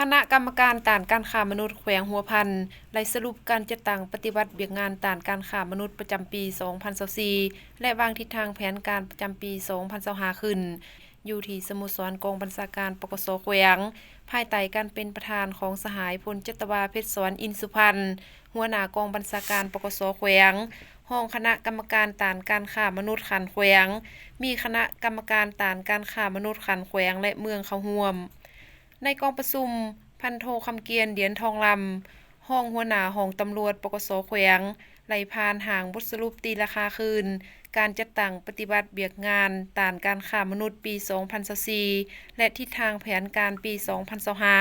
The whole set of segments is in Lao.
ຄະນະກຳມະການຕ້ານການຄ້າມະນຸດແຂວງຫົວພັນ ໄດ້ສະຫຼຸບການຈັດຕັ້ງປະຕິບັດວຽກງານຕ້ານການຄ້າມະນຸດປະຈຳປີສອງພັນຊາວສີ່ ແລະ ວາງທິດທາງແຜນການປະຈຳປີສອງພັນຊາວຫ້າຂຶ້ນ ຢູ່ທີ່ສະໂມສອນກອງບັນຊາການ ປກສ ແຂວງ ພາຍໃຕ້ການເປັນປະທານຂອງສະຫາຍ ພົນຈັດຕະວາ ເພັດສອນ ອິນສຸພັນ ຫົວໜ້າກອງບັນຊາການ ປກສ ແຂວງ, ຮອງຄະນະກຳມະການຕ້ານການຄ້າມະນຸດຂັ້ນແຂວງ, ມີຄະນະກຳມະການຕ້ານການຄ້າມະນຸດຂັ້ນແຂວງ ແລະ ເມືອງເຂົ້າຮ່ວມ. ໃນກອງປະຊຸມ, ພັນໂທ ຄຳກຽນ ດຽນທອງລຳ ຮອງຫົວໜ້າຫ້ອງຕຳຫຼວດ ປກສ ແຂວງ ໄດ້ຜ່ານຮ່າງບົດສະຫຼຸບຕີລາຄາຄືນ ການຈັດຕັ້ງປະຕິບັດວຽກງານຕ້ານການຄ້າມະນຸດປີສອງພັນຊາວສີ່ ແລະ ທິດທາງແຜນການປີສອງພັນຊາວຫ້າ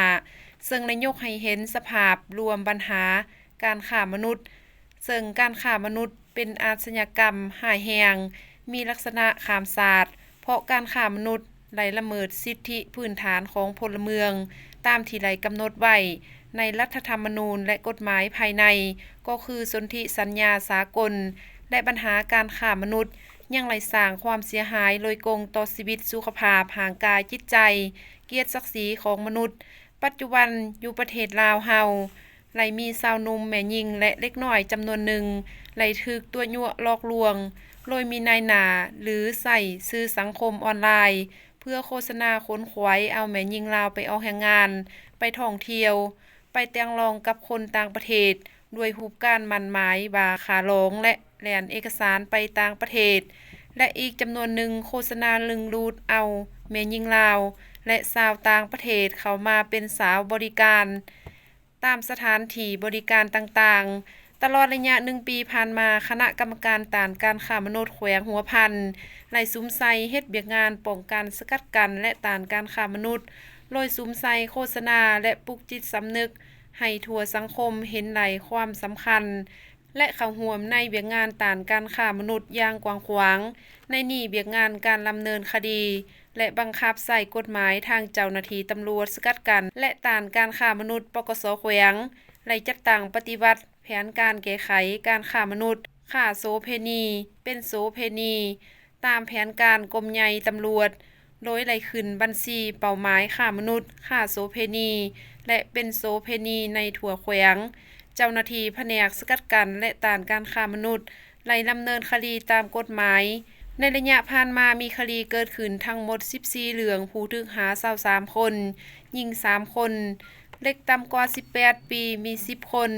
ເຊິ່ງໄດ້ຍົກໃຫ້ເຫັນສະພາບລວມບັນຫາການຄ້າມະນຸດ, ເຊິ່ງການຄ້າມະນຸດເປັນອາຊະຍາກຳຮ້າຍແຮງ, ມີລັກສະນະຂ້າມຊາດ, ເພາະການຄ້າມະນຸດໄດ້ລະເມີດສິດທິພື້ນຖານຂອງພົນລະເມືອງ ຕາມທີ່ໄດ້ກຳນົດໄວ້ໃນລັດຖະທຳມະນູນ ແລະ ກົດໝາຍພາຍໃນ, ກໍຄືສົນທິສັນຍາສາກົນ, ແລະ ບັນຫາການຄ້າມະນຸດຍັງໄດ້ສ້າງຄວາມເສຍຫາຍໂດຍກົງຕໍ່ຊີວິດ, ສຸຂະພາບ, ຮ່າງກາຍ, ຈິດໃຈ, ກຽດສັກສີຂອງມະນຸດ. ປັດຈຸບັນຢູ່ປະເທດລາວເຮົາ ໄດ້ມີຊາວໜຸ່ມ, ແມ່ຍິງ ແລະ ເດັກນ້ອຍຈຳນວນໜຶ່ງ ໄດ້ຖືກຕົວະຍົວະຫຼອກລວງ ໂດຍມີນາຍໜ້າ ຫຼື ໃຊ້ສື່ສັງຄົມອອນລາຍ ເພື່ອໂຄສະນາຂົນຂວາຍເອົາແມ່ຍິງລາວໄປອອກແຮງງານ, ໄປທ່ອງທ່ຽວ, ໄປຕ່າງລອງກັບຄົນຕ່າງປະເທດ ດ້ວຍຮູບການໝັ້ນໝາຍວ່າຂ້າລອງ ແລະ ແລ່ນເອກະສານໄປຕ່າງປະເທດ ແລະ ອີກຈຳນວນໜຶ່ງໂຄສະນາດຶງດູດເອົາແມ່ຍິງລາວ ແລະ ຊາວຕ່າງປະເທດເຂົ້າມາເປັນສາວບໍລິການ ຕາມສະຖານທີ່ບໍລິການຕ່າງໆ. ຕະຫຼອດໄລຍະໜຶ່ງປີຜ່ານມາ, ຄະນະກຳມະການຕ້ານການຄ້າມະນຸດແຂວງຫົວພັນ ໄດ້ສຸມໃສ່ເຮັດວຽກງານປ້ອງກັນ, ສະກັດກັ້ນ ແລະ ຕ້ານການຄ້າມະນຸດ, ໂດຍສຸມໃສ່ໂຄສະນາ ແລະ ປຸກຈິດສຳນຶກໃຫ້ທົ່ວສັງຄົມເຫັນໄດ້ຄວາມສຳຄັນ ແລະ ເຂົ້າຮ່ວມໃນວຽກງານຕ້ານການຄ້າມະນຸດຢ່າງກວ້າງຂວາງ. ໃນນີ້ວຽກງານການດຳເນີນຄະດີ ແລະ ບັງຄັບໃຊ້ກົດໝາຍທາງເຈົ້າໜ້າທີ່ຕຳຫຼວດສະກັດກັ້ນ ແລະ ຕ້ານການຄ້າມະນຸດ ປກສ ແຂວງ ໄດ້ຈັດຕັ້ງປະຕິບັດແຜນການແກ້ໄຂການຄ້າມະນຸດ, ຄ້າໂສເພນີ, ເປັນໂສເພນີ ຕາມແຜນການກົມໃຫຍ່ຕຳຫຼວດ, ໂດຍໄດ້ຂຶ້ນບັນຊີເປົ້າໝາຍຄ້າມະນຸດ, ຄ້າໂສເພນີ ແລະ ເປັນໂສເພນີໃນທົ່ວແຂວງ. ເຈົ້າໜ້າທີ່ພະແນກສະກັດກັ້ນ ແລະ ຕ້ານການຄ້າມະນຸດ ໄດ້ດຳເນີນຄະດີຕາມກົດໝາຍ. ໃນໄລຍະຜ່ານມາມີຄະດີເກີດຂຶ້ນທັງໝົດສິບສີ່ເລື່ອງ, ຜູ້ຖືກຫາຊາວສາມຄົນ, ຍິງສາມຄົນ, ເດັກຕ່ຳກວ່າສິບແປດປີມີສິບຄົນ,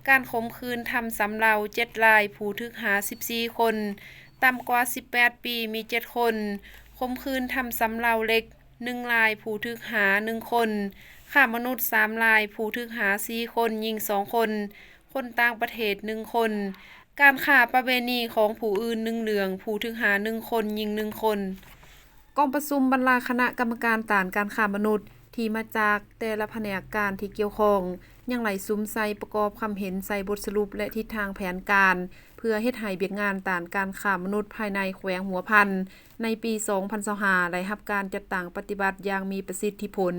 ການຂົ່ມຂືນທຳຊຳເລົາເຈັດລາຍ, ຜູ້ຖືກຫາສິບສີ່ຄົນ, ຕ່ຳກວ່າສິບແປດປີມີເຈັດຄົນ, ຂົ່ມຂືນທຳຊຳເລົາເດັກ ໜຶ່ງລາຍ, ຜູ້ຖືກຫາໜຶ່ງຄົນ, ຄ້າມະນຸດສາມລາຍ, ຜູ້ຖືກຫາສີ່ຄົນ, ຍິງສອງຄົນ, ຄົນຕ່າງປະເທດໜຶ່ງຄົນ, ການຄ້າປະເວນີຂອງຜູ້ອື່ນໜຶ່ງເລື່ອງ, ຜູ້ຖືກຫາໜຶ່ງຄົນ, ຍິງໜຶ່ງຄົນ. ກອງປະຊຸມບັນດາຄະນະກຳມະການຕ້ານການຄ້າມະນຸດ ທີ່ມາຈາກແຕ່ລະພະແນກການທີ່ກ່ຽວຂ້ອງ ຍັງໄດ້ສຸມໃສ່ປະກອບຄຳເຫັນໃສ່ບົດສະຫຼຸບ ແລະ ທິດທາງແຜນການ ເພື່ອເຮັດໃຫ້ວຽກງານຕ້ານການຄ້າມະນຸດພາຍໃນແຂວງຫົວພັນ ໃນປີສອງພັນຊາວຫ້າ ໄດ້ຮັບການຈັດຕັ້ງປະຕິບັດຢ່າງມີປະສິດທິຜົນ.